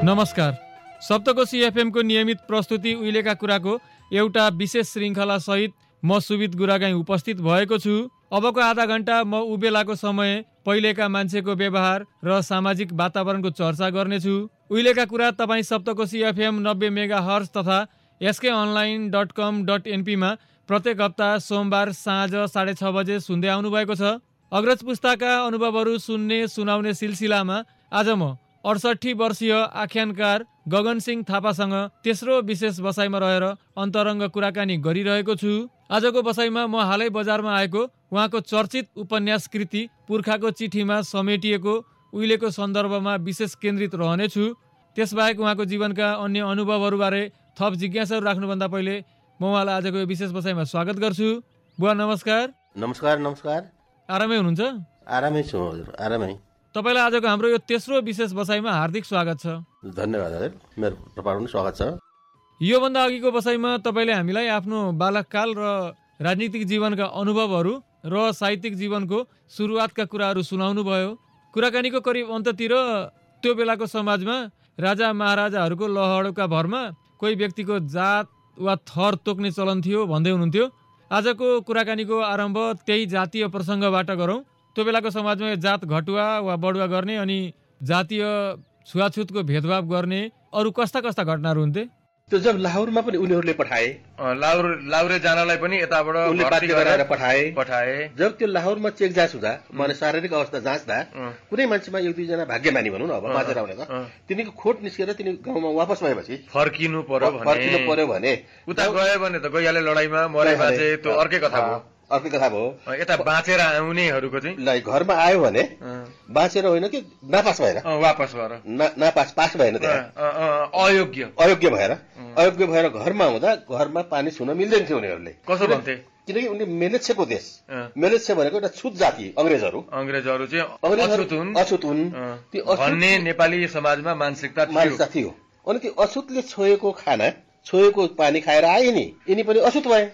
नमस्कार। सप्तकोशी एफएमको नियमित प्रस्तुति उहिलेका कुराको एउटा विशेष श्रृङ्खला सहित म सुबित गुरागाई उपस्थित भएको छु। अबको आधा घण्टा म उबेलाको समय पहिलेका मान्छेको व्यवहार र सामाजिक वातावरणको चर्चा गर्नेछु। उहिलेका कुरा तपाईँ सप्तकोशी एफएम 90 मेगाहर्ज तथा skonline.com.np मा प्रत्येक हप्ता सोमबार साँझ 6:30 बजे सुन्दै आउनु भएको छ। अग्रज पुस्ताका अनुभवहरू सुन्ने सुनाउने सिलसिलामा आज म 68 वर्षीय आख्यानकार गगन सिंह थापासँग तेस्रो विशेष बसाइमा रहेर अन्तरङ्ग कुराकानी गरिरहेको छु। आजको बसाइमा म हालै बजारमा आएको उहाँको चर्चित उपन्यास कृति पुर्खाको चिठीमा समेटिएको उहिलेको सन्दर्भमा विशेष केन्द्रित रहनेछु। त्यसबाहेक उहाँको जीवनका अन्य अनुभवहरूबारे थप जिज्ञासाहरू राख्नुभन्दा पहिले म उहाँलाई आजको यो विशेष बसाइमा स्वागत गर्छु। बुवा नमस्कार। नमस्कार। नमस्कार। आरामै हुनुहुन्छ? आरामै छु हजुर, आरामै। तपाईँलाई आजको हाम्रो यो तेस्रो विशेष बसाइमा हार्दिक स्वागत छ। धन्यवाद हजुर, मेरो तपाईँहरू पनि स्वागत छ। योभन्दा अघिको बसाइमा तपाईँले हामीलाई आफ्नो बालककाल र राजनीतिक जीवनका अनुभवहरू र साहित्यिक जीवनको सुरुवातका कुराहरू सुनाउनु भयो। कुराकानीको करिब अन्ततिर त्यो बेलाको समाजमा राजा महाराजाहरूको लहडका भरमा कोही व्यक्तिको जात वा थर तोक्ने चलन थियो भन्दै हुनुहुन्थ्यो। आजको कुराकानीको आरम्भ त्यही जातीय प्रसङ्गबाट गरौँ। त्यो बेलाको समाजमा जात घटुवा वा बढुवा गर्ने अनि जातीय छुवाछुतको भेदभाव गर्ने अरू कस्ता कस्ता घटनाहरू हुन्थे? त्यो जब लाहोरमा पनि उनीहरूले पठाए, लाहुरे जानलाई पनि यताबाट उनले बाध्य गराएर पठाए। जब त्यो लाहोरमा चेक जाँच हुँदा माने शारीरिक अवस्था जाँच्दा कुनै मान्छेमा एक दुईजना भाग्यमानी भनौँ न, अब बाँचेर आउने त तिनीको खोट निस्केर तिनी गाउँमा वापस भएपछि फर्किनु पर्यो भने उता गयो भने त गइहाले लडाईमा मरे बाँचे, त्यो अर्कै कथा भयो। यता बाँचेर आउनेहरूको चाहिँ घरमा आयो भने बाँचेर होइन कि नापास भएर वापस भएर पास भएन, अयोग्य भएर घरमा आउँदा घरमा पानी छुन मिल्दैन थियो उनीहरूले। कसो भन्थे? किनकि उनले मेलेच्छको देश, मेलेच्छ भनेको एउटा छुट जाति, अङ्ग्रेजहरू चाहिँ अछुत हुन् भन्ने नेपाली समाजमा मानसिकता थियो। अनि त्यो अछुतले छोएको पानी खाएर आए नि, यिनी पनि अछुत भए।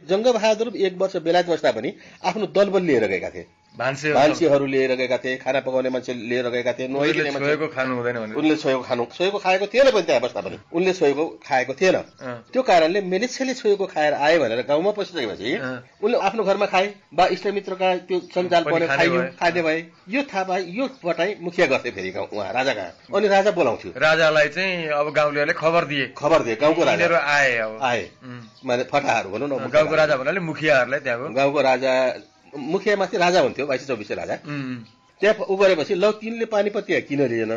जङ्गबहादुर 1 वर्ष बेलायत बस्दा पनि आफ्नो दलबल लिएर गएका थिए, भान्सीहरू लिएर गएका थिए, खाना पकाउने मान्छे लिएर गएका थिए। उनले छोएको खाएको थिएन पनि, त्यहाँ बस्दा पनि उनले छोएको खाएको थिएन। त्यो कारणले मेलेच्छले छोएको खाएर आए भनेर गाउँमा पसिसकेपछि उनले आफ्नो घरमा खाए वा इष्टमित्रका त्यो सञ्जाल खाने भए। यो थाहा पाए, यो पटाई मुखिया गर्थे फेरि उहाँ राजा कहाँ। अनि राजा बोलाउँथ्यो, राजालाई चाहिँ अब गाउँलेहरूले खबर दिए गाउँको राजा आए माने फटाहरू भनौँ न, गाउँको राजा भन्नाले मुखियाहरूलाई, त्यहाँको गाउँको राजा मुखिया माथि राजा हुन्थ्यो, 22-24 राजा। त्यहाँ उ गरेपछि ल तिनले पानीपतिया किन लिएन?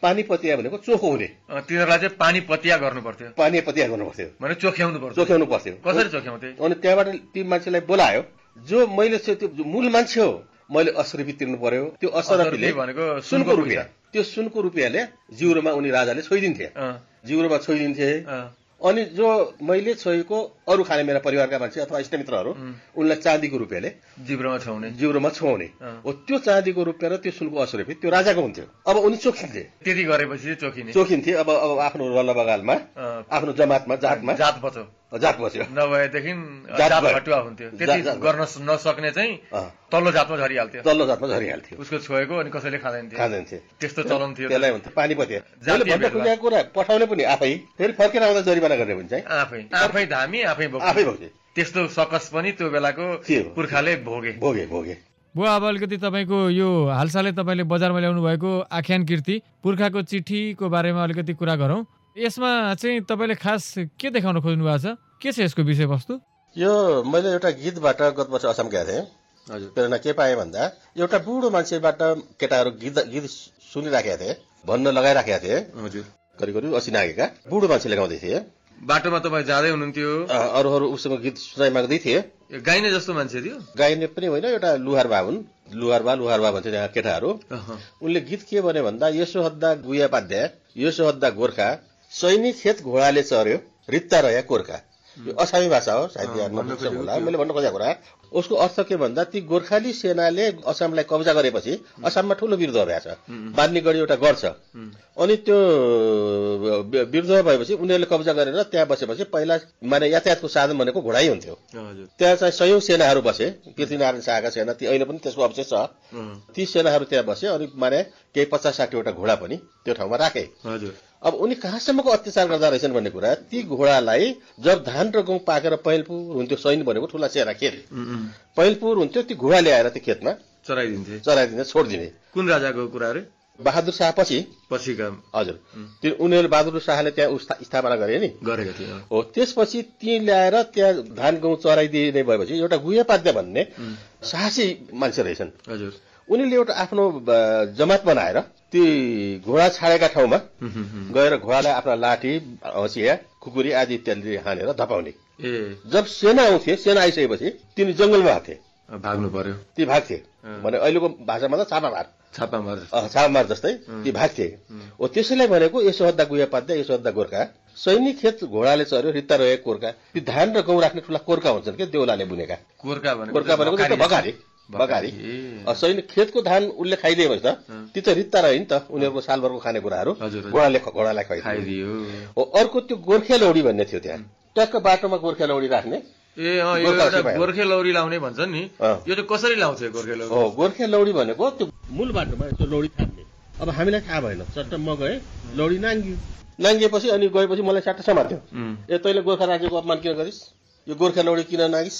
पानीपतिया भनेको चोखो हुने, तिनीहरूलाई चाहिँ पानीपतिया गर्नु पर्थ्यो भने चोख्याउनु पर्थ्यो। कसरी चोख्याउँथे? अनि त्यहाँबाट ती मान्छेलाई बोलायो, जो मैले त्यो मूल मान्छे हो, मैले असरफी तिर्नु पर्यो। त्यो असरफीले भनेको सुनको रुपियाँ, त्यो सुनको रुपियाँले जिउरोमा उनी राजाले छोइदिन्थे, जिउरोमा छोइदिन्थे। अनि जो मैले छोएको अरू खाने मेरा परिवारका मान्छे अथवा इष्टमित्रहरू उनलाई चाँदीको रुपियाँले जिउरोमा छुवाउने हो। त्यो चाँदीको रुपियाँ र त्यो सुनको असरफी त्यो राजाको हुन्थ्यो। अब उनी चोखिन्थे, त्यति गरेपछि चोखिन्थे। अब आफ्नो रल्लबगालमा, आफ्नो जमातमा, जात बच्यो, नभएदेखि घटुवा हुन्थ्यो। त्यति गर्न नसक्ने चाहिँ तल्लो जातमा झरिहाल्थ्यो उसको छोएको, अनि कसैले खाँदैन्थे। त्यस्तो चलन थियो। त्यसलाई हुन्थ्यो पानीपतिया। कुरा पठाउने पनि आफै, फेरि फर्केर आउँदा जरिवाना गर्ने पनि चाहिँ आफै धामी आफै भोगे। त्यस्तो सकस पनि त्यो बेलाको पुर्खाले भोगे। बुवा, अब अलिकति तपाईँको यो हालसालै तपाईँले बजारमा ल्याउनु भएको आख्यान कृति पुर्खाको चिठीको बारेमा अलिकति कुरा गरौँ। यसमा चाहिँ तपाईँले खास के देखाउन खोज्नु भएको छ? के छ यसको विषयवस्तु? यो मैले एउटा गीतबाट गत वर्ष असम गएको थिएँ। हजुर, प्रेरणा के पाएँ भन्दा एउटा बुढो मान्छेबाट केटाहरू गीत सुनिराखेका थिए, भन्न लगाइराखेका थिए। हजुर, करिब 80 नागेका बुढो मान्छेले गाउँदै थिए। बाटोमा तपाईँ जाँदै हुनुहुन्थ्यो, अरूहरू उसँग गीत सुनाइ माग्दै थिए। गाइने जस्तो मान्छे थियो? गाइने पनि होइन, एउटा लुहारबा हुन्, लुहारबा भन्छ त्यहाँ केटाहरू। उनले गीत के भने भन्दा, यसो हद्दा गुया पाध्या, यसो हद्दा गोर्खा, सैनिक खेत घोडाले चर्यो, रित्ता रह्या कोर्खा। यो असामी भाषा हो, सायद होला मैले भन्न खोजेको कुरा। उसको अर्थ के भन्दा, ती गोर्खाली सेनाले असमलाई कब्जा गरेपछि असममा ठुलो विरोध भएछ। बान्नीगढी एउटा गढ छ, अनि त्यो विरुद्ध भएपछि उनीहरूले कब्जा गरेर त्यहाँ बसेपछि पहिला माने यातायातको साधन भनेको घोडै हुन्थ्यो। त्यहाँ चाहिँ सयौं सेनाहरू बसे, पृथ्वीनारायण शाहका सेना, ती अहिले पनि त्यसको अवशेष छ। ती सेनाहरू त्यहाँ बसे अनि माने केही 50-60 वटा घोडा पनि त्यो ठाउँमा राखे। अब उनी कहाँसम्मको अत्याचार गर्दा रहेछन् भन्ने कुरा, ती घोडालाई जब धान र गहुँ पाकेर पहिलपुर हुन्थ्यो, सैन्य भनेको ठुला सेना खेत पहिलपुर हुन्थ्यो, ती घोडा ल्याएर त्यो खेतमा चराइदिने छोडिदिने। कुन राजाको कुरा रे? बहादुर शाह पछिका। हजुर, त्यो उनीहरूले बहादुर शाहले त्यहाँ स्थापना गरे नि, गरेको थियो। हो, त्यसपछि ती ल्याएर त्यहाँ धान गहुँ चराइदिने भएपछि एउटा गुह्यपाध्य भन्ने साहसी मान्छे रहेछन्। हजुर, उनीले एउटा आफ्नो जमात बनाएर ती घोडा छाडेका ठाउँमा गएर घोडालाई आफ्ना लाठी, हँसिया, खुकुरी आदि इत्यादि हानेर धपाउने। जब सेना आउँथे, सेना आइसकेपछि तिनी जंगलमा आथे, भाग्नु पर्यो। ती भाग्थे भने अहिलेको भाषामा त छापामार जस्तै ती भाग्थे। हो, त्यसैलाई भनेको यशोहद्दा गुह्यपाध्य, यशोहद्दा गोर्खा। सैनिक खेत घोडाले चर्यो, रित्ता रहेको कोर्का, ती धान र गहुँ राख्ने ठुला कोर्का हुन्छन् के, देउलाले बुनेका कोर्का भनेको बगारी। सैनिक खेतको धान उसले खाइदिएपछि त ती त रित्ता रह्यो नि त, उनीहरूको सालभरको खानेकुराहरू घोडालाई खाइदियो। हो, अर्को त्यो गोर्खे लौडी भन्ने थियो, त्यहाँ ट्याक्क बाटोमा गोर्खे लौडी राख्ने। गोर्खे लौडी लाउने भन्छन् नि, यो चाहिँ कसरी लाउँछ गोर्खे लौडी? हो, गोर्खे लौडी भनेको त्यो मूल बाटोमा त्यो लौडी थाप्ने। अब हामीलाई थाहा भएन, चट्ट म गएँ, लौडी नाङ्गिएपछि अनि गएपछि मलाई च्याट्ट समात्यो। तैँले गोर्खा राज्यको अपमान किन गरिस्, यो गोर्खे लौडी किन नागिस्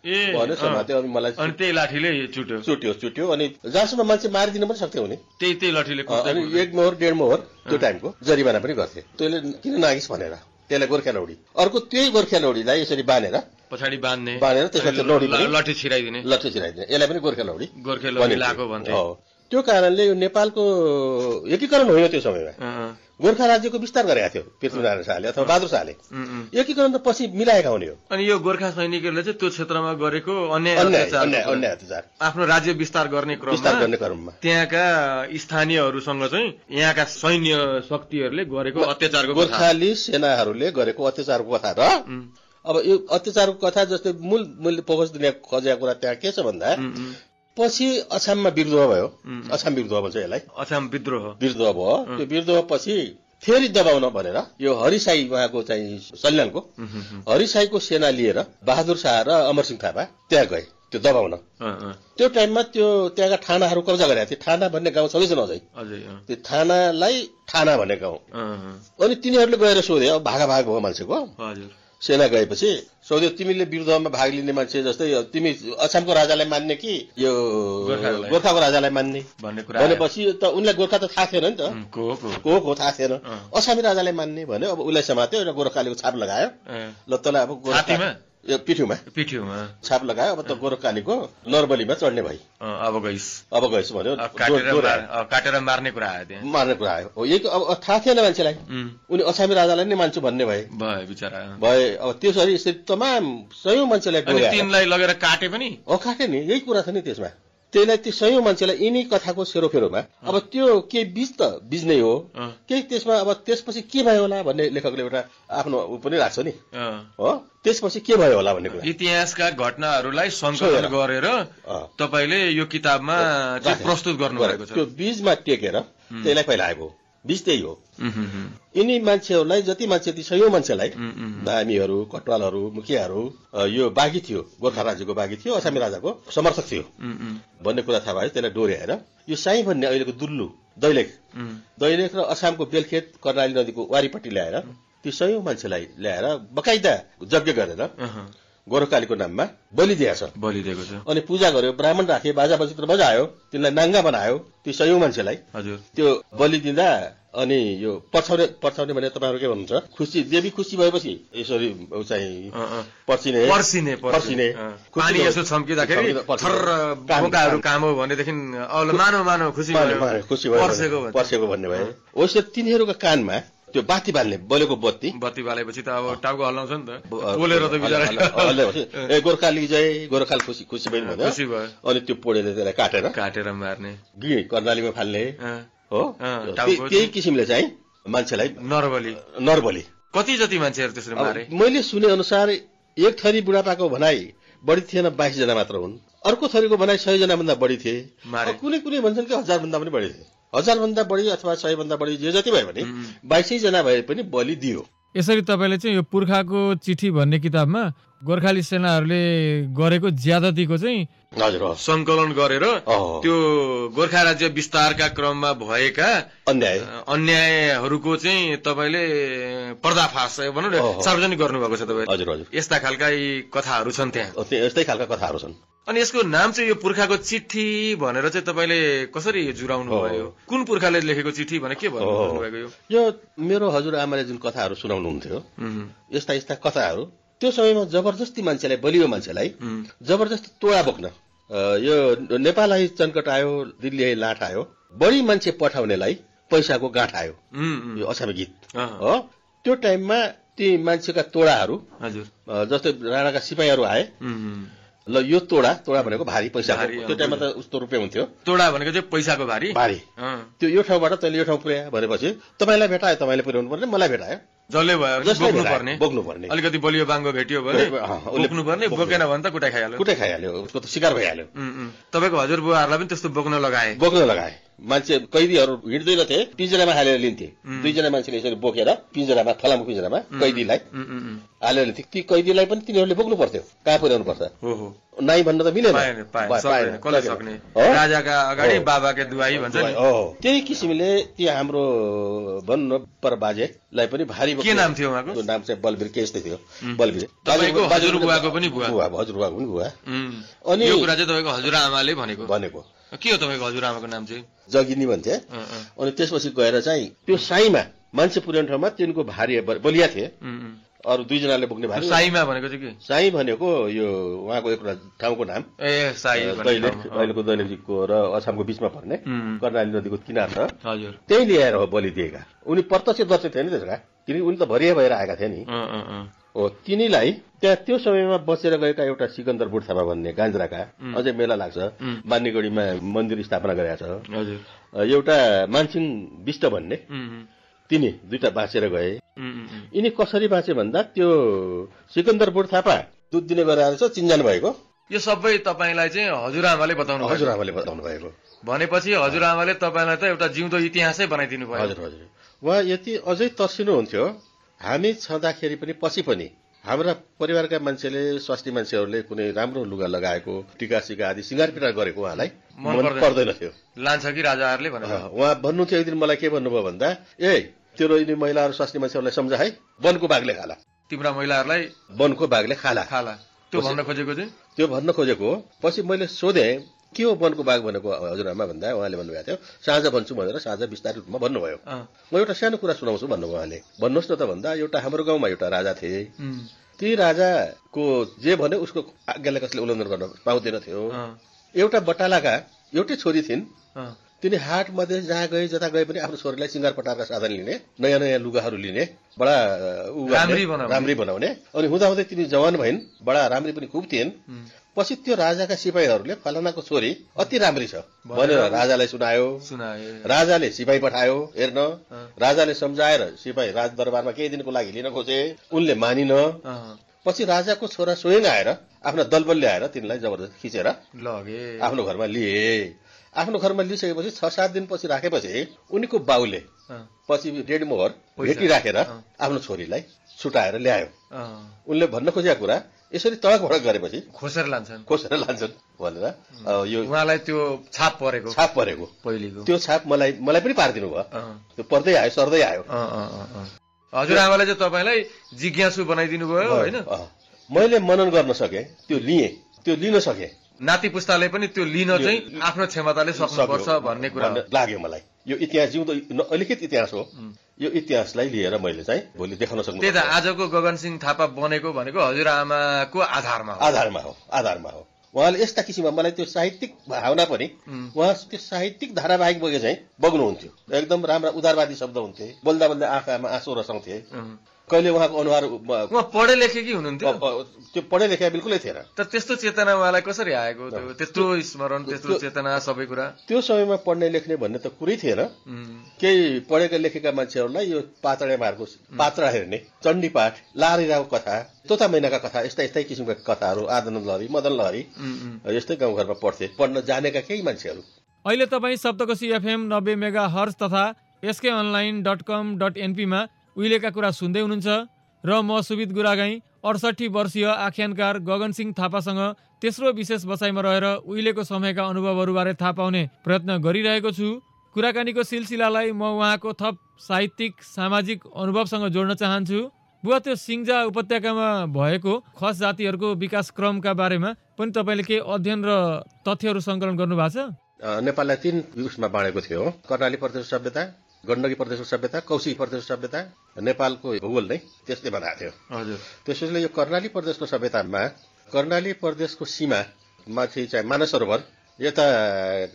भने समात्यो। अनि मलाई त्यही लाठीले चुट्यो अनि जहाँसम्म मान्छे मारिदिन पनि सक्थ्यो हुने, त्यही लाठीले। अनि 1 मोहर 1.5 मोहर त्यो टाइमको जरिमाना पनि गर्थे। तैँले किन नागिस् भनेर, त्यसलाई गोर्खे लौडी। अर्को त्यही गोर्खे लौडीलाई यसरी बाँधेर पछाडि बाँधेर त्यसमा त्यो लौडी लट्ठी छिराइदिने, यसलाई पनि गोर्खे लौडी लाको भन्थे। त्यो कारणले यो नेपालको एकीकरण होइन त्यो समयमा, गोर्खा राज्यको विस्तार गरेका थियो पृथ्वीनारायण शाहले अथवा बहादुर शाहले। एकीकरण त पछि मिलाएका हुने हो। अनि यो गोर्खा सैनिकहरूले चाहिँ त्यो क्षेत्रमा गरेको अन्याय अत्याचार आफ्नो राज्य विस्तार गर्ने क्रममा त्यहाँका स्थानीयहरूसँग चाहिँ यहाँका सैन्य शक्तिहरूले गरेको अत्याचारको, गोर्खाली सेनाहरूले गरेको अत्याचारको कथा र अब यो अत्याचारको कथा जस्तै मूल फोकस दिने खोजेको कुरा त्यहाँ के छ भन्दा, पछि अछाममा विद्रोह भयो, अछाम विद्रोह भन्छ यसलाई, अछाम विद्रोह भयो। त्यो विद्रोह पछि फेरि दबाउन भनेर यो हरिसाई उहाँको चाहिँ सल्यानको हरिसाईको सेना लिएर बहादुर शाह र अमरसिंह थापा त्यहाँ गए त्यो दबाउन। त्यो टाइममा त्यो त्यहाँका ठानाहरू कब्जा गरेका थिए। ठाना भन्ने गाउँ छँदैछ अझै, त्यो ठानालाई ठाना भन्ने गाउँ। अनि तिनीहरूले गएर सोधे, अब भागाभाग भयो मान्छेको। सेना गएपछि सोध्यो, तिमीले विरुद्धमा भाग लिने मान्छे जस्तै तिमी अछामको राजालाई मान्ने कि यो गोर्खाको राजालाई मान्ने भनेपछि त उनलाई गोर्खा त थाहा थिएन नि त, को थाहा थिएन। अछामी राजालाई मान्ने भन्यो। अब उसलाई समात्यो, एउटा गोर्खालीको छाप लगायो। ल तँलाई अब पिठ्युमा छाप लगायो। अब त गोर्खालीको नरबलीमा चढ्ने भई, अब गइस भन्यो। काटेर मार्ने कुरा आयो। हो, यही अब थाहा थिएन मान्छेलाई, उनी अछामी राजालाई नै मान्छु भन्ने भए। अब त्यसरी यसरी तमाम सयौं मान्छेलाई तिनलाई लगेर काटे पनि काटे नि, यही कुरा छ नि त्यसमा। त्यसलाई ती सयौं मान्छेलाई यिनी कथाको सेरोफेरोमा अब त्यो के बीज नै हो केही त्यसमा। अब त्यसपछि के भयो होला भन्ने लेखकले एउटा आफ्नो पनि राख्छ नि, हो, त्यसपछि के भयो होला भन्ने कुरा। इतिहासका घटनाहरूलाई संशोधन गरेर तपाईले यो किताबमा प्रस्तुत गर्नुभएको छ। त्यो बीजमा टेकेर त्यसलाई फैलाएको बीज त्यही हो। यिनी मान्छेहरूलाई जति मान्छे ती सयौं मान्छेलाई, धामीहरू, कटवालहरू, मुखियाहरू, यो बागी थियो, गोर्खा राज्यको बागी थियो, अछामी राजाको समर्थक थियो भन्ने कुरा थाहा भयो। त्यसलाई डोर्याएर यो साई भन्ने अहिलेको दुल्लु दैलेख र अछामको बेलखेत कर्णाली नदीको वारीपट्टि ल्याएर ती सयौं मान्छेलाई ल्याएर बकाइदा यज्ञ गरेर गोरखकालीको नाममा बलिदिएको छ। अनि पूजा गर्यो, ब्राह्मण राखे, बाजा बजित्र बजायो, तिनलाई नाङ्गा बनायो ती सयौं मान्छेलाई। त्यो बलि दिँदा अनि यो पर्छाउने भने तपाईँहरू के भन्नुहुन्छ, खुसी देवी खुसी भएपछि यसरी चाहिँ पर्सिने पानी यसो छम्किँदाखेरि ढोकाहरू काम हो भनेदेखि मानव खुसी पर्सेको भन्ने भए। वैसे तिनीहरूका कानमा त्यो बाती बाल्ने बलेको बत्ती बालेपछि त अब टाउको हल्लाउँछ नि त, बोलेर त बिचरा गोर्खाली जय, गोर्खाली खुसी भयो भन्यो। अनि त्यो पोडेले त्यसलाई काटेर मार्ने, कर्णालीमा फाल्ने हो। त्यही किसिमले चाहिँ मान्छेलाई नरबली कति जति मान्छेहरू त्यसरी मारे। मैले सुने अनुसार एक थरी बुढापाको भनाइ बढी थिएन, 22 जना मात्र हुन्। अर्को थरीको भनाइ 100 जना भन्दा बढी थिए। कुनै भन्छन् कि 1000 भन्दा पनि बढी थिए। 1000 भन्दा बढी अथवा 100 भन्दा बढी जे जति भयो भने 22 जना भए पनि बलि दियो। यसरी तपाईले चाहिँ यो पुर्खाको चिठी भन्ने किताबमा गोर्खाली सेनाहरूले गरेको ज्यादतीको चाहिँ हजुर संकलन गरेर त्यो गोर्खा राज्य विस्तारका क्रममा भएका अन्यायहरूको चाहिँ तपाईले पर्दाफास भनौँ न सार्वजनिक गर्नुभएको छ तपाईले। हजुर हजुर यस्ता खालका कथाहरू छन् त्यहाँ। यस्तै खालका कथाहरू छन्। अनि यसको नाम चाहिँ यो पुर्खाको चिठी भनेर चाहिँ तपाईले कसरी जुराउनु भयो? कुन पुर्खाले लेखेको चिठी भने के भन्नु भएको? यो मेरो हजुरआमाले जुन कथाहरू सुनाउनुहुन्थ्यो यस्ता यस्ता कथाहरू त्यो समयमा जबरजस्ती मान्छेलाई, बलियो मान्छेलाई जबरजस्ती तोडा बोक्न यो नेपाललाई चन्कट आयो, दिल्ली लाट आयो, बढी मान्छे पठाउनेलाई पैसाको गाँठ आयो। यो अछामी गीत हो। त्यो टाइममा ती मान्छेका तोडाहरू जस्तै राणाका सिपाहीहरू आए, ल यो तोडा भनेको भारी पैसा, त्यो टाइममा त उस्तो रुपियाँ हुन्थ्यो। तोडा भनेको चाहिँ पैसाको भारी। त्यो यो ठाउँबाट तैँले यो ठाउँ पुर्यायो भनेपछि तपाईँलाई भेटायो, तपाईँले पुर्याउनु पर्ने, मलाई भेटायो, जसले भयो बोक्नु पर्ने। अलिकति बलियो बाङ्गो भेटियो भने बोक्नु पर्ने, बोकेन भने त कुटाइ खाइहाल्यो, उसको त शिकार भइहाल्यो। तपाईँको हजुरबुवाहरूलाई पनि त्यस्तो बोक्न लगाए। मान्छे कैदीहरू हिँड्दैन थिए, पिंजरामा हालेर लिन्थे। 2 जना मान्छेले यसरी बोकेर पिंजरामा, फलामको पिंजरामा कैदीलाई हालेर लिन्थे। ती कैदीलाई पनि तिनीहरूले बोक्नु पर्थ्यो, कहाँ पुर्याउनु पर्छ नाइ भन्न त मिलेन। राजाका अगाडि बाबाका दुवाई भन्छ नि। त्यही किसिमले ती हाम्रो भन्नु पर बाजेलाई पनि भारी। के नाम थियो उहाँको? नाम चाहिँ बलवीर के यस्तै थियो, बलवीर। तपाईको हजुरबुवाको पनि बुवा? हजुरबुवाको पनि बुवा। अनि यो कुरा चाहिँ तपाईको हजुरआमाले भनेको? के हो तपाईँको हजुरआमाको नाम चाहिँ? जगिनी भन्थे। अनि त्यसपछि गएर चाहिँ त्यो साईमा मान्छे पुर्याउने ठाउँमा तिनको भारी बलिया थिए, अरू 2 जनाले बोक्ने भारी। साईमा भनेको चाहिँ के? साई भनेको यो उहाँको एउटा ठाउँको नाम। अहिलेको दैलेखजीको र अछामको बिचमा पर्ने कर्णाली नदीको किनार छ। हजुर, त्यही ल्याएर हो बलि दिएका। उनी प्रत्यक्षदर्शी थिए नि त्यसका, किनकि उनी त भरिया भएर आएका थिए नि। हो, तिनीलाई त्यहाँ त्यो समयमा बसेर गएका एउटा सिकन्दर बुढथापा भन्ने गान्जराका, अझै मेला लाग्छ, मान्यगढीमा मन्दिर स्थापना गरेका छ। एउटा मानसिंह विष्ट भन्ने, तिनी 2टा बाँचेर गए। यिनी कसरी बाँचे भन्दा त्यो सिकन्दर बुढथापा दुध दिने गरेर छ, चिन्जान भएको। यो सबै तपाईलाई चाहिँ हजुरआमाले बताउनु भएको भनेपछि हजुरआमाले तपाईलाई त एउटा जिउँदो इतिहासै बनाइदिनु भयो। हजुर हजुर। उहाँ यति अझै तर्सिनुहुन्थ्यो, हामी छँदाखेरि पनि पछि पनि हाम्रा परिवारका मान्छेले, स्वास्थ्य मान्छेहरूले कुनै राम्रो लुगा लगाएको, टिका सिका आदि सिंगार पिटार गरेको उहाँलाई मन पर्दैन थियो। लान्छ कि राजाहरूले भनेर उहाँ भन्नुहुन्थ्यो। एक दिन मलाई के भन्नुभयो भन्दा, तेरो यिनी महिलाहरू स्वास्थ्य मान्छेहरूलाई सम्झा है, वनको बाघले खाला, तिम्रा महिलाहरूलाई वनको बाघले खाला। त्यो भन्न खोजेको चाहिँ त्यो भन्न खोजेको हो। पछि मैले सोधेँ के हो वनको बाघ भनेको हजुरआमा भन्दा उहाँले भन्नुभएको थियो साँझ भन्छु भनेर साँझ विस्तारित रूपमा भन्नुभयो। म एउटा सानो कुरा सुनाउँछु भन्नुभयो उहाँले। भन्नुहोस् न त भन्दा, एउटा हाम्रो गाउँमा एउटा राजा थिए। ती राजाको जे भने उसको आज्ञालाई कसले उल्लङ्घन गर्न पाउँदैन थियो। एउटा बटालाका एउटै छोरी थिइन्। तिनी हाट मध्ये जहाँ गए जता गए पनि आफ्नो छोरीलाई सिंगार पटारका साधन लिने, नयाँ नयाँ लुगाहरू लिने, बडा राम्री बनाउने। अनि हुँदाहुँदै तिनी जवान भइन्, बडा राम्री पनि खुब थिइन्। पछि त्यो राजाका सिपाहीहरूले फलानाको छोरी अति राम्री छ भनेर राजालाई सुनायो। राजाले सिपाही पठायो हेर्न। राजाले सम्झाएर सिपाही राजदरबारमा केही दिनको लागि लिन खोजे, उनले मानिन। पछि राजाको छोरा स्वयं आएर आफ्ना दलबल ल्याएर तिनलाई जबरजस्ती खिचेर लगे, आफ्नो घरमा लिए। आफ्नो घरमा लिइसकेपछि 6-7 दिनपछि राखेपछि उनीको बाउले पछि रेड मोहर भेटी राखेर आफ्नो छोरीलाई छुटाएर ल्यायो। उनले भन्न खोजेको कुरा यसरी तडक भडक गरेपछि खोसेर लान्छन् भनेर यो उहाँलाई त्यो छाप परेको पहिलेको त्यो छाप मलाई पनि पारिदिनु भयो। त्यो पर्दै आयो, सर्दै आयो। हजुरआमाले चाहिँ तपाईलाई जिज्ञासु बनाइदिनु भयो हैन? मैले मनन गर्न सके, त्यो लिन सके। नाति पुस्ताले पनि त्यो लिन चाहिँ आफ्नो क्षमताले सक्नुपर्छ भन्ने कुरा लाग्यो मलाई। यो इतिहास जिउँदो अलिकति इतिहास हो। यो इतिहासलाई लिएर मैले चाहिँ भोलि देखाउन सक्छु। त्यही त आजको गगनसिंह थापा बनेको भनेको हजुरआमाको आधारमा हो। उहाँले यस्ता किसिममा मलाई त्यो साहित्यिक भावना पनि, उहाँ त्यो साहित्यिक धारावाहिक बगे चाहिँ बग्नुहुन्थ्यो। एकदम राम्रा उदारवादी शब्द हुन्थे, बोल्दा बोल्दा आँखामा आँसु रसाउँथे। कहिले उहाँको अनुहार, उहाँ पढे लेखेकी हुनुहुन्थ्यो? त्यो पढे लेखे बिल्कुलै थिएन। तर त्यस्तो चेतना उहाँलाई कसरी आएको? त्यस्तो स्मरण, त्यस्तो चेतना, सबै कुरा त्यो समयमा पढ्ने लेख्ने भन्ने त कुरै थिएन। केही पढेका लेखेका मान्छेहरूलाई यो पात्रा हेर्ने, चण्डी पाठ, लारिराको कथा, तोता मैनाका कथा, यस्ता किसिमका कथाहरू, आनन्द लहरी, मदन लहरी यस्तै गाउँघरमा पढ्थे, पढ्न जानेका केही मान्छेहरू। अहिले तपाईँ सप्तकोशी FM 90 मेगाहर्ज तथा skonline.com.np मा उहिलेका कुरा सुन्दै हुनुहुन्छ र म सुबित गुरागाई 68 वर्षीय आख्यानकार गगन सिंह थापासँग तेस्रो विशेष बसाइमा रहेर उहिलेको समयका अनुभवहरूबारे थाहा पाउने प्रयत्न गरिरहेको छु। कुराकानीको सिलसिलालाई म उहाँको थप साहित्यिक सामाजिक अनुभवसँग जोड्न चाहन्छु। बुवा, त्यो सिङ्जा उपत्यकामा भएको खस जातिहरूको विकास क्रमका बारेमा पनि तपाईँले केही अध्ययन र तथ्यहरू सङ्कलन गर्नुभएको छ? नेपाललाई 3 उसमा बाँडेको थियो। कर्णाली प्रदेश सभ्यता, गण्डकी प्रदेशको सभ्यता, कौशिकी प्रदेशको सभ्यता। नेपालको भूगोल नै त्यसले बनाएको थियो। हजुर। त्यसैले यो कर्णाली प्रदेशको सभ्यतामा कर्णाली प्रदेशको सीमा माथि चाहिँ मानस सरोवर, यता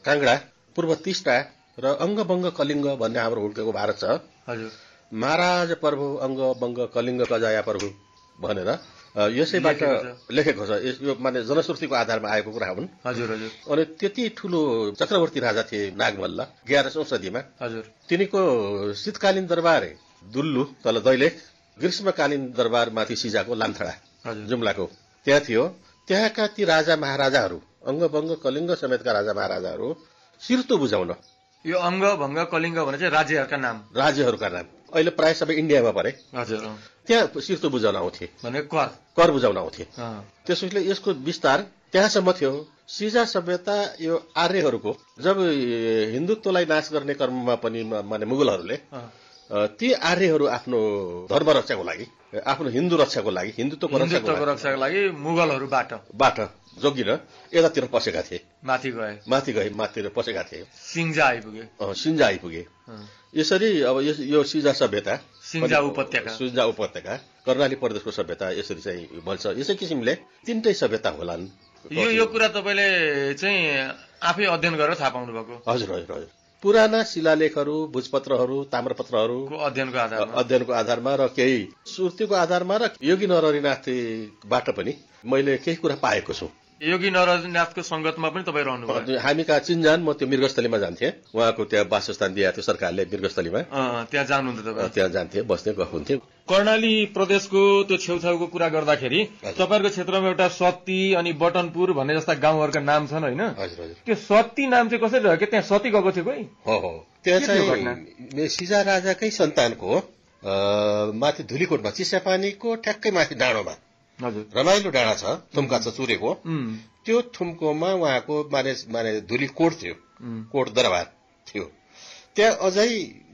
काङ्गडा, पूर्व तिस्टा र अङ्गबङ्ग कलिङ्ग भन्ने हाम्रो हुर्केको भारत छ। हजुर। महाराज प्रभु अङ्ग बङ्ग कलिङ्ग कजाया प्रभु भनेर यसैबाट लेखेको छ। यो माने जनश्रुतिको आधारमा आएको कुरा हुन्। हजुर हजुर। अनि त्यति ठुलो चक्रवर्ती राजा थिए नागमल्ल 11औं सदीमा। हजुर। तिनीको शीतकालीन दरबार दुल्लु तल दैलेख, ग्रीष्मकालीन दरबार माथि सिजाको लामथडा जुम्लाको त्यहाँ थियो। त्यहाँका ती राजा महाराजाहरू, अङ्गभङ्ग कलिङ्ग समेतका राजा महाराजाहरू सिर्तो बुझाउन, यो अङ्ग भङ्ग कलिङ्ग भने चाहिँ राज्यहरूका नाम अहिले प्राय सबै इन्डियामा परे। हजुर। त्यहाँ सिर्तो बुझाउन आउँथे, भने कर बुझाउन आउँथे। त्यसैले यसको विस्तार त्यहाँसम्म थियो। सिजा सभ्यता यो आर्यहरूको जब हिन्दुत्वलाई नाश गर्ने क्रममा पनि माने मुगलहरूले ती आर्यहरू आफ्नो धर्म रक्षाको लागि, आफ्नो हिन्दू रक्षाको लागि, हिन्दुत्वको रक्षाको लागि मुगलहरूबाट जोगिन यतातिर पसेका थिए। माथि गए माथितिर पसेका थिए। सिङ्जा आइपुगे। यसरी अब यो सिजा सभ्यता, सिङ्जा उपत्यका कर्णाली प्रदेशको सभ्यता यसरी चाहिँ भन्छ। यसै किसिमले 3टै सभ्यता होलान्। यो कुरा तपाईँले चाहिँ आफै अध्ययन गरेर थाहा पाउनु भएको? हजुर हजुर हजुर। पुराना शिलालेखहरू, भोजपत्रहरू, ताम्रपत्रहरूको अध्ययनको आधारमा र केही सुर्तीको आधारमा र योगी नरहरिनाथबाट पनि मैले केही कुरा पाएको छु। योगी नरहरिनाथको संगतमा पनि तपाईँ रहनुभयो? हामी कहाँ चिन्जान, म त्यो मृगस्थलीमा जान्थेँ। उहाँको त्यहाँ वासस्थान दिएको थियो सरकारले मृगस्थलीमा। त्यहाँ जानुहुन्थ्यो तपाईँ? त्यहाँ जान्थे, बस्ने गहुन्थ्यो। कर्णाली प्रदेशको त्यो छेउछाउको कुरा गर्दाखेरि तपाईँको क्षेत्रमा एउटा सती अनि बटनपुर भन्ने जस्ता गाउँहरूका नाम छन् होइन? हजुर हजुर। त्यो सती नाम चाहिँ कसरी रह्यो? त्यहाँ सती गएको थियो कोही? हो। त्यहाँ चाहिँ सिजा राजाकै सन्तानको माथि धुलीकोटमा, चिसापानीको ठ्याक्कै माथि डाँडोमा रमाइलो डाँडा छ, थुम्का छ चुरेको। त्यो थुम्कोमा उहाँको माने धुलीकोट थियो, कोट दरबार थियो। त्यहाँ अझै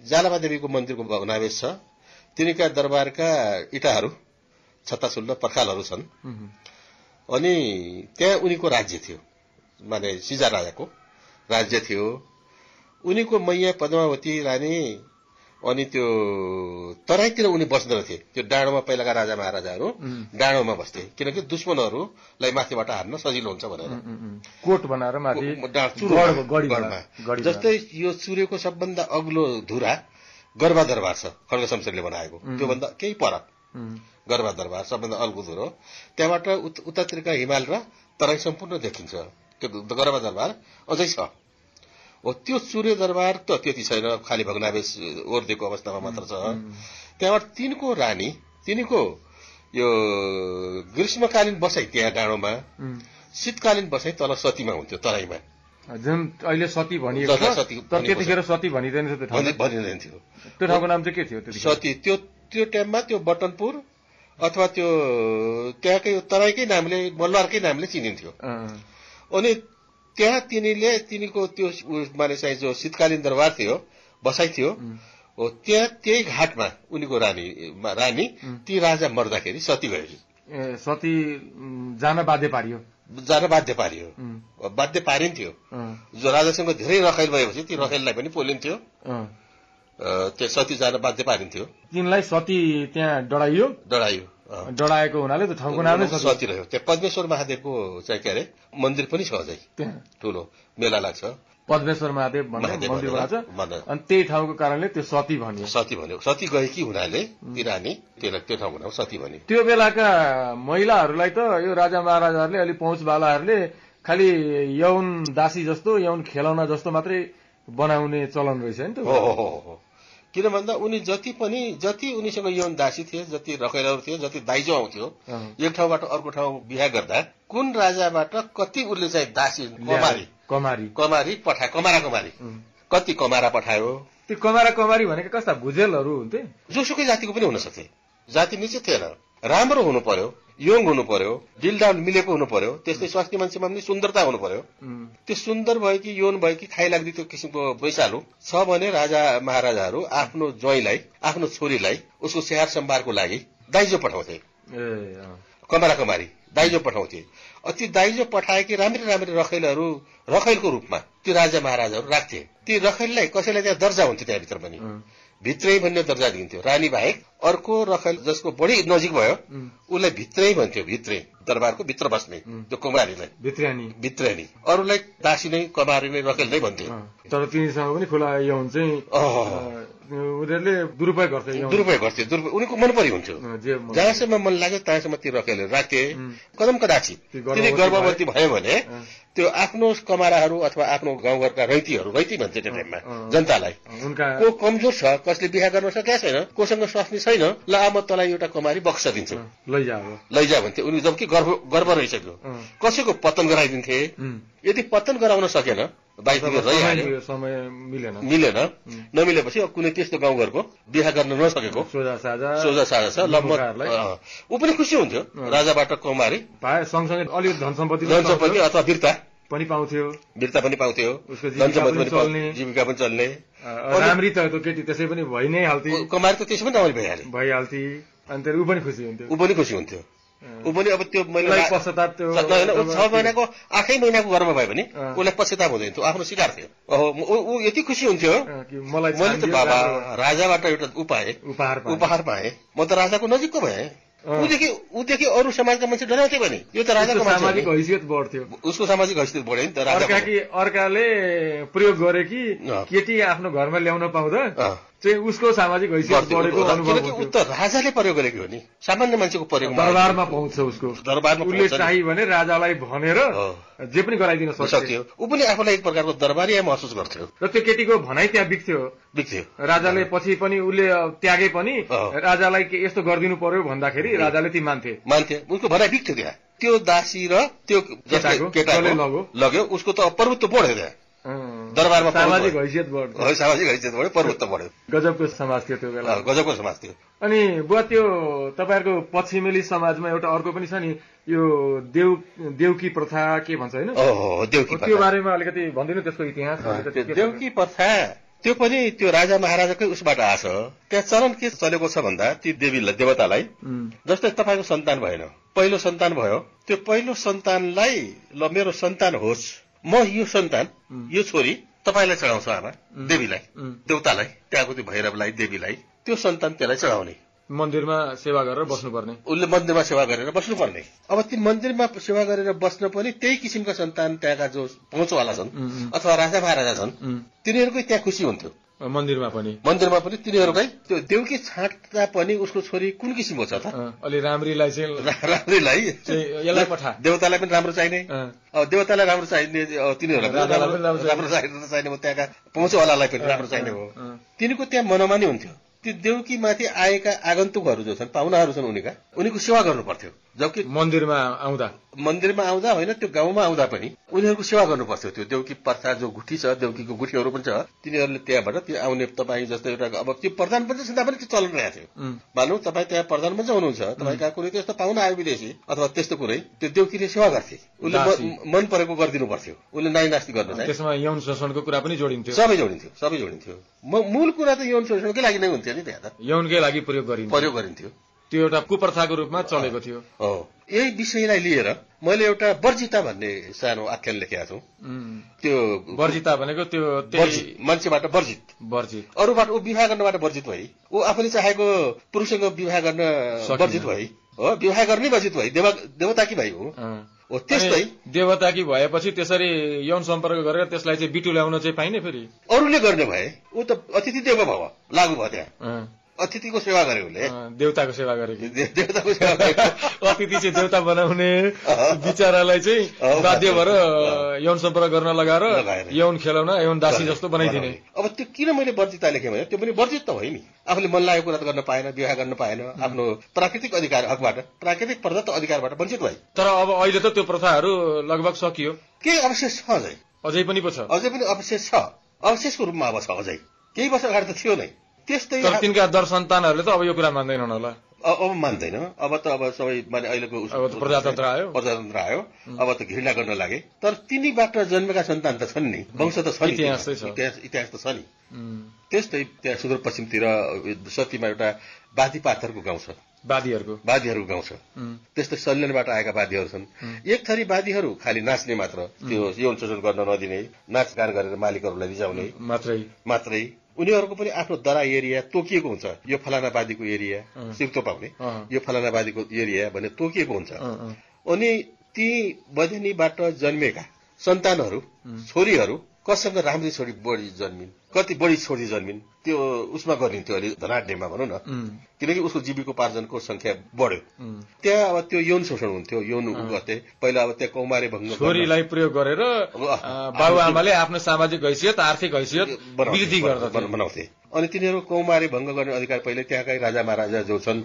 जालमा देवीको मन्दिरको भग्नावशेष छ। तिनीका दरबारका इँटाहरू, छत्ताछुल्ल पर्खालहरू छन्। अनि त्यहाँ उनीको राज्य थियो, माने सिजा राजाको राज्य थियो। उनीको मैया पद्मावती रानी अनि त्यो तराईतिर उनी बस्दैनथे। त्यो डाँडोमा पहिलाका राजा महाराजाहरू डाँडोमा बस्थे, किनकि दुश्मनहरूलाई माथिबाट हार्न सजिलो हुन्छ भनेर। कोट बनाएर माथि जस्तै यो चुरेको सबभन्दा अग्लो धुरा गर्भा दरबार छ, खड्ग शमशेरले बनाएको। त्योभन्दा केही पर गर्भा दरबार सबभन्दा अग्लो धुरो। त्यहाँबाट उत्तरतिरका हिमाल र तराई सम्पूर्ण देखिन्छ। त्यो गर्भा दरबार अझै छ। हो, त्यो सूर्य दरबार त त्यति छैन, खाली भग्नावशेष ओर्देको अवस्थामा मात्र छ। त्यहाँबाट तिनीको यो ग्रीष्मकालीन बसाइ त्यहाँ डाँडोमा, शीतकालीन बसाइ तल सतीमा हुन्थ्यो, तराईमा। जुन अहिले सती भनिएको छ, त्यतिखेर सती भनिँदैन थियो। त्यो ठाउँको नाम चाहिँ के थियो? सती। त्यो टाइममा त्यो बटनपुर अथवा त्यो त्यहाँकै तराईकै नामले, मलवारकै नामले चिनिन्थ्यो। अनि त्यहाँ तिनीको त्यो माने चाहिँ जो शीतकालीन दरबार थियो, बसाइ थियो, हो त्यहाँ त्यही घाटमा उनीको रानी ती राजा मर्दाखेरि सती गयो। सती जान बाध्य पारियो। बाध्य पारिन्थ्यो। जो राजासँग धेरै रखेल भएपछि ती रखेललाई पनि पोलिन्थ्यो। त्यो सती जान बाध्य पारिन्थ्यो। तिनलाई सती त्यहाँ डढाएको हुनाले त्यो ठाउँको नामै सती रह्यो। त्यहाँ पद्मेश्वर महादेवको चाहिँ के अरे मन्दिर पनि छ अझै, ठुलो मेला लाग्छ। पद्मेश्वर महादेव मन्दिर बनाएको छ, अनि त्यही ठाउँको कारणले त्यो सती भन्यो। सती गएकी हुनाले ती रानी त्यो ठाउँको नाम सती भन्यो। त्यो बेलाका महिलाहरूलाई त यो राजा महाराजाहरूले, अलि पहुँचवालाहरूले खालि यौन दासी जस्तो, यौन खेलौना जस्तो मात्रै बनाउने चलन रहेछ नि त। हो। किन भन्दा उनी जति उनीसँग यौन दासी थिए, जति रखेलहरू थिए, जति दाइजो आउँथ्यो एक ठाउँबाट अर्को ठाउँ बिहा गर्दा, कुन राजाबाट कति उसले चाहिँ दासी कमारी पठायो, कमारा कुमारी कति कमारा पठायो। त्यो कमारा कुमारी भनेको कस्ता भुजेलहरू हुन्थे? जोसुकै जातिको पनि हुन सक्थे, जाति निश्चित थिएन। राम्रो हुनु पर्यो, योङ हुनु पर्यो, दिलडाल मिलेको हुनु पर्यो, त्यस्तै स्वास्थ्य मान्छेमा पनि सुन्दरता हुनु पर्यो। त्यो सुन्दर भयो कि यौन भयो कि खाइलाग्दी त्यो किसिमको वैशालु छ भने राजा महाराजाहरू आफ्नो ज्वाइँलाई, आफ्नो छोरीलाई उसको स्याहार सम्भारको लागि दाइजो पठाउँथे। कमारा कुमारी दाइजो पठाउँथे। ती दाइजो पठाएकी राम्री राम्री रखैलहरू रखैलको रूपमा त्यो राजा महाराजाहरू राख्थे। ती रखैललाई कसैलाई त्यहाँ दर्जा हुन्थ्यो, त्यहाँभित्र पनि भित्रै भन्ने दर्जा दिन्थ्यो। रानी बाहेक अर्को रखैल जसको बढी नजिक भयो उसलाई भित्रै भन्थ्यो, भित्रै दरबारको भित्र बस्ने त्यो कुमारीलाई भित्रेनी, अरूलाई दासी नै कमारी नै रखैल नै भन्थ्यो। तर तिनीसँग पनि खुला यौन चाहिँ उनीहरूले दुरुपयोग गर्थे। उनीको मन परि हुन्थ्यो, जहाँसम्म मन लाग्यो तहाँसम्म ती रखैलहरू राख्थे। कदम कदाचित तिनी गर्भवती भयो भने त्यो आफ्नो कमाराहरू अथवा आफ्नो गाउँघरका रैती भन्थे त्यो टाइममा जनतालाई। को कमजोर छ, कसले बिहा गर्न सकेका छैन, कोसँग स्वास्नी छैन, ल म तँलाई एउटा कुमारी बक्स दिन्छु, लैजा भन्थे। उनी जबकि गर्भ रहिसक्यो, कसैको पतन गराइदिन्थे। यदि पतन गराउन सकेन, समय मिलेन, नमिलेपछि कुनै त्यस्तो गाउँघरको बिहा गर्न नसकेको सोझा साझा छ ऊ पनि खुसी हुन्थ्यो। राजाबाट कुमारी सँगसँगै अलिक धन सम्पत्ति अथवा वीरता पनि पाउँथ्यो, धन सम्पत्ति पनि जीविका पनि चल्ने। राम्री त केटी त्यसै पनि भइ नै हाल्थे, कुमारी त त्यसै पनि राम्ररी भइहाल्थे। अनि ऊ पनि खुसी हुन्थ्यो। ऊ पनि अब त्यो मैले 6 महिनाको 8 महिनाको गर्भ भयो भने उसलाई पश्चाताप हुँदैन थियो, आफ्नो शिकार थियो। ऊ यति खुसी हुन्थ्यो, मैले त बाबा राजाबाट एउटा उपहार पाएँ, म त राजाको नजिकको भएँ। उदेखि अरू समाजका मान्छे डराउँथे भने यो त राजाको सामाजिक हैसियत बढ्थ्यो, उसको सामाजिक हैसियत बढ्यो नि त। अर्काले प्रयोग गरे कि केटी आफ्नो घरमा ल्याउन पाउँदा चाहिँ उसको सामाजिक हैसियत बढेको अनुभव किनकि ऊ त राजाले प्रयोग गरेको हो नि, सामान्य मान्छेको प्रयोग दरबारमा पाउँछ। उसको दरबारमा उसले चाहियो भने राजालाई भनेर जे पनि गराइदिन सक्थ्यो। ऊ पनि आफूलाई एक प्रकारको दरबारिया महसुस गर्थ्यो र त्यो केटीको भनाइ त्यहाँ बिक्थ्यो। राजाले पछि पनि उसले त्यागे पनि राजालाई यस्तो गरिदिनु पर्यो भन्दाखेरि राजाले ती मान्थे। उसको भनाइ बिक्थ्यो त्यहाँ। त्यो दासी र त्यो केटाको लग्यो, उसको त प्रभुत्व बढ्यो त्यहाँ दरबारमा। सामाजिक हैसियत बढ्यो, प्रभुत्व बढ्यो। गजबको समाज थियो त्यो बेला, गजबको समाज थियो। अनि बुवा त्यो तपाईँहरूको पश्चिमेली समाजमा एउटा अर्को पनि छ नि, यो देउकी प्रथा के भन्छ होइन, त्यो बारेमा अलिकति भनिदिनु, त्यसको इतिहास। देउकी प्रथा त्यो पनि त्यो राजा महाराजाकै उसबाट आछ। त्यहाँ चलन के चलेको छ भन्दा ती देवतालाई जस्तै तपाईँको सन्तान भएन, पहिलो सन्तान भयो, त्यो पहिलो सन्तानलाई ल मेरो सन्तान होस्, म यो सन्तान यो छोरी तपाईँलाई चढाउँछु, आमा देवीलाई, देवतालाई, त्यहाँको त्यो भैरवलाई, देवीलाई, त्यो सन्तान त्यसलाई चढाउने, मन्दिरमा सेवा गरेर बस्नुपर्ने। उसले मन्दिरमा सेवा गरेर बस्नुपर्ने। अब ती मन्दिरमा सेवा गरेर बस्न पनि त्यही किसिमका सन्तान त्यहाँका जो पहुँचवाला छन् अथवा राजा महाराजा छन् तिनीहरूकै त्यहाँ खुसी हुन्थ्यो। मन्दिरमा पनि तिनीहरूकै त्यो देउकी छाँट्दा पनि उसको छोरी कुन किसिमको छ त, अलि राम्रीलाई पठा, देवतालाई पनि राम्रो चाहिने, देवतालाई राम्रो चाहिने, तिनीहरूलाई राम्रो चाहिने, त्यहाँका पहुँचवालालाई पनि राम्रो चाहिने हो। तिनीको त्यहाँ मनोमानी हुन्थ्यो। त्यो देउकी माथि आएका आगन्तुकहरू जो छन्, पाहुनाहरू छन्, उनीको सेवा गर्नु पर्थ्यो। जबकि मन्दिरमा आउँदा होइन, त्यो गाउँमा आउँदा पनि उनीहरूको सेवा गर्नु पर्थ्यो। त्यो देउकी प्रथा जो गुठी छ, देउकीको गुठीहरू पनि छ, तिनीहरूले त्यहाँबाट त्यो आउने तपाईँ जस्तै एउटा अब त्यो प्रधानमन्त्री छँदा पनि त्यो चलन रहेको थियो। मानौ तपाईँ त्यहाँ प्रधानमन्त्री हुनुहुन्छ, तपाईँ कहाँ कुनै त्यस्तो पाहुना आयो विदेशी अथवा त्यस्तो कुनै, त्यो देउकीले सेवा गर्थे। उसले मन परेको गरिदिनु पर्थ्यो, उसले नाइ नास्ती गर्नु, त्यसमा यौन शोषणको कुरा पनि जोडिन्थ्यो, सबै जोडिन्थ्यो। मूल कुरा त यौन शोषणकै लागि नै हुन्थ्यो नि, त्यहाँ त यौनकै लागि प्रयोग गरिन्थ्यो। त्यो एउटा कुप्रथाको रूपमा चलेको थियो। यही विषयलाई लिएर मैले एउटा वर्जिता भन्ने सानो आख्यान लेखेका छु। त्यो वर्जिता भनेको त्यो मान्छेबाट वर्जित, अरूबाट ऊ विवाह गर्नबाट वर्जित भई, ऊ आफूले चाहेको पुरुषसँग विवाह गर्न वर्जित भई, हो विवाह गर्नै वर्जित भई, देवताकी भाइ हो। त्यस्तै देवताकी भएपछि त्यसरी यौन सम्पर्क गरेर त्यसलाई चाहिँ बिटु ल्याउन चाहिँ पाइने, फेरि अरूले गर्ने भए ऊ त अतिथि देव भव लागू भयो, त्यहाँ अतिथिको सेवा गरे, उसले देवताको सेवा गरेको, अतिथि चाहिँ देवता बनाउने बिचरालाई चाहिँ बाध्य भएर यौन सम्पर्क गर्न लगाएर यौन खेलाउन, यौन दासी जस्तो बनाइदिने। अब त्यो किन मैले वर्जिता लेखेँ भने त्यो पनि वर्जित त भयो नि, आफूले मन लागेको कुरा गर्न पाएन, विवाह गर्न पाएन, आफ्नो प्राकृतिक अधिकार हकबाट, प्राकृतिक प्रदत्त अधिकारबाट वञ्चित भयो। तर अब अहिले त त्यो प्रथाहरू लगभग सकियो, केही अवशेष छ अझै, अझै पनि पो छ, अझै पनि अवशेष छ, अवशेषको रूपमा अब छ। अझै केही वर्ष अगाडि त थियो नै। त्यस्तै तिनका दर सन्तानहरूले त अब यो कुरा मान्दैनन् होला। अब मान्दैन। अब त अब सबै माने अहिलेको प्रजातन्त्र आयो, अब त घृणा गर्न लागे। तर तिनीबाट जन्मेका सन्तान त छन् नि, वंश त छ नि, इतिहास त छ नि। त्यस्तै त्यहाँ सुदूरपश्चिमतिर सतीमा एउटा बादी पाथरको गाउँ छ, बादीहरूको गाउँ छ। त्यस्तै सल्यानबाट आएका बादीहरू छन्। एक थरी बादीहरू खालि नाच्ने मात्र, त्यो यौन शोषण गर्न नदिने, नाचगान गरेर मालिकहरूलाई रिजाउने मात्रै। उनीहरूको पनि आफ्नो दरा एरिया तोकिएको हुन्छ। यो फलाना बादीको एरिया सिक्तो पाउने, यो फलाना बादीको एरिया भने तोकिएको हुन्छ। अनि ती बदेनीबाट जन्मेका सन्तानहरू, छोरीहरू कसैसँग राम्री छोरी बढी जन्मिन्, कति बढी छोरी जन्मिन्, त्यो उसमा गरिन्थ्यो अलि धनाढ्यमा भनौँ न, किनकि उसको जीविकोपार्जनको संख्या बढ्यो। त्यहाँ अब त्यो यौन शोषण हुन्थ्यो, यौन गर्थे। पहिला अब त्यहाँ कौमारे भङ्ग छोरीलाई प्रयोग गरेर बाबुआमाले आफ्नो सामाजिक हैसियत, आर्थिक हैसियत वृद्धि बनाउँथे। अनि तिनीहरू कौमारे भङ्ग गर्ने अधिकार पहिले त्यहाँकै राजा महाराजा जो छन्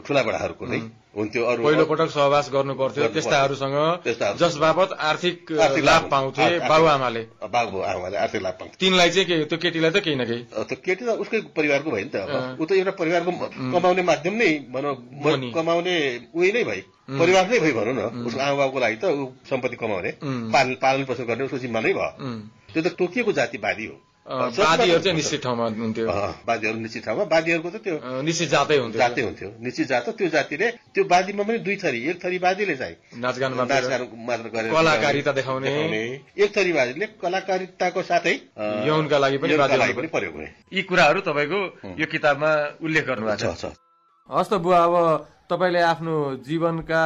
ठुला बडाहरूको नै हुन्थ्यो। अरू पहिलो पटक सहवास गर्नु पर्थ्यो त्यस्ताहरूसँग, जस बापत आर्थिक लाभ पाउँथे बाबुआमाले आर्थिक लाभ पाउँथे। तिनलाई चाहिँ के, त्यो केटीलाई त केही न केही, त्यो केटी त उसकै परिवारको भयो नि त। ऊ त एउटा परिवारको कमाउने माध्यम नै भनौँ, कमाउने उही नै भई, परिवार नै भई भनौँ न। उसको आमा बाबुको लागि त ऊ सम्पत्ति कमाउने, पालन पोषण गर्ने उसको जिम्मा नै भयो। त्यो त तोकिएको जाति बादी हो। बादीहरू चाहिँ निश्चित ठाउँमा हुन्थ्यो, बादीहरू निश्चित ठाउँमा, बादीहरूको त त्यो निश्चित जातै हुन्थ्यो, निश्चित जात। त्यो जातिले त्यो बादीमा पनि दुई थरी, एक थरी बादीले चाहिँ नाचगान मात्र गरेर कलाकारिता देखाउने, एक थरी बादीले कलाकारिताको साथै यौनका लागि पनि प्रयोग हुने। यी कुराहरू तपाईँको यो किताबमा उल्लेख गर्नुभएको छ। हस् त बुवा, अब तपाईँले आफ्नो जीवनका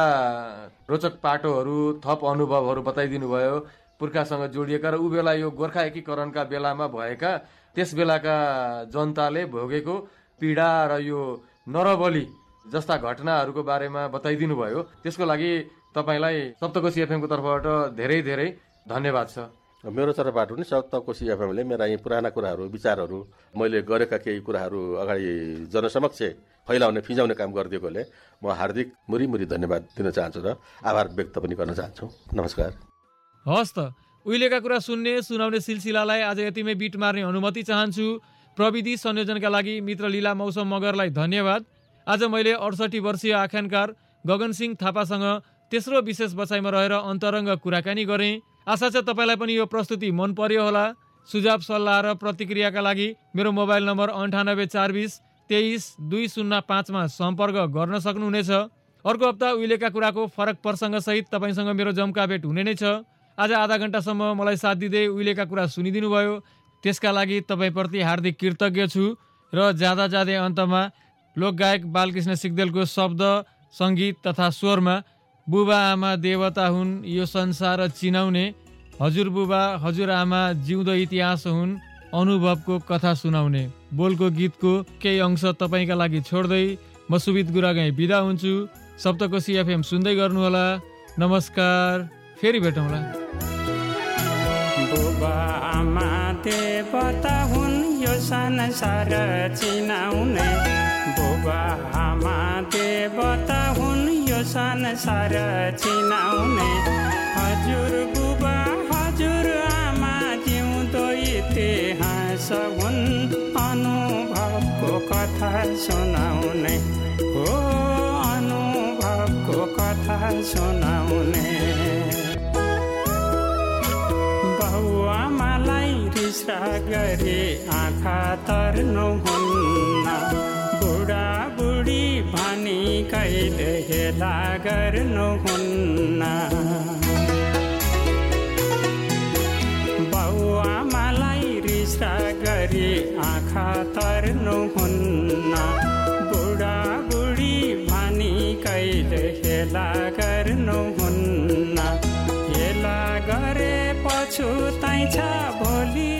रोचक पाटोहरू, थप अनुभवहरू बताइदिनु भयो, पुर्खासँग जोडिएका, र ऊ बेला यो गोर्खा एकीकरणका बेलामा भएका, त्यस बेलाका जनताले भोगेको पीडा र यो नरबली जस्ता घटनाहरूको बारेमा बताइदिनु भयो। त्यसको लागि तपाईँलाई सप्तकोशी एफएमको तर्फबाट धेरै धेरै धन्यवाद छ। मेरो तर्फबाट पनि सप्तकोशी एफएमले मेरा यी पुराना कुराहरू, विचारहरू, मैले गरेका केही कुराहरू अगाडि जनसमक्ष फैलाउने, फिजाउने काम गरिदिएकोले म हार्दिक मुरी धन्यवाद दिन चाहन्छु र आभार व्यक्त पनि गर्न चाहन्छु। नमस्कार। हस् त, उहिलेका कुरा सुन्ने सुनाउने सिलसिलालाई आज यतिमै बिट मार्ने अनुमति चाहन्छु। प्रविधि संयोजनका लागि मित्र लीला मौसम मगरलाई धन्यवाद। आज मैले 68 वर्षीय आख्यानकार गगन सिंह थापासँग तेस्रो विशेष बसाइमा रहेर अन्तरङ्ग कुराकानी गरेँ। आशा छ तपाईँलाई पनि यो प्रस्तुति मन पर्यो होला। सुझाव सल्लाह र प्रतिक्रियाका लागि मेरो मोबाइल नम्बर 98 420 23 205 सम्पर्क गर्न सक्नुहुनेछ। अर्को हप्ता उहिलेका कुराको फरक प्रसङ्गसहित तपाईँसँग मेरो जम्का भेट हुने नै छ। आज आधा घण्टासम्म मलाई साथ दिँदै उहिलेका कुरा सुनिदिनु भयो, त्यसका लागि तपाईँप्रति हार्दिक कृतज्ञ छु। र जाँदै अन्तमा लोकगायक बालकृष्ण सिग्देलको शब्द, सङ्गीत तथा स्वरमा बुबा आमा देवता हुन् यो संसार चिनाउने, हजुर बुबा हजुर आमा जिउँदो इतिहास हुन् अनुभवको कथा सुनाउने बोलको गीतको केही अंश तपाईँका लागि छोड्दै म सुबित गुरागाई बिदा हुन्छु। सप्तकोशी एफएम सुन्दै गर्नुहोला। नमस्कार, फेरि भेटौँला। बुबा आमा देवता हुन् यो संसार चिनाउने, बुबा आमा देवता हुन् यो संसार चिनाउने, हजुर बुबा हजुर आमा जिउँदो इतिहास हुन् अनुभवको कथा सुनाउने, हो अनुभवको कथा सुनाउने। बाबुआमालाई रिसा गरी आँखा तर्नुहुन्न, बुढाबुढी भनी कहिले हेला गर्नुहुन्न। बाबुआमालाई रिसा गरी आँखा तर्नुहुन्न, बुढाबुढी भनी कहिले हेला गर्नुहुन्न। हेला गरे पछुताइ छ भोलि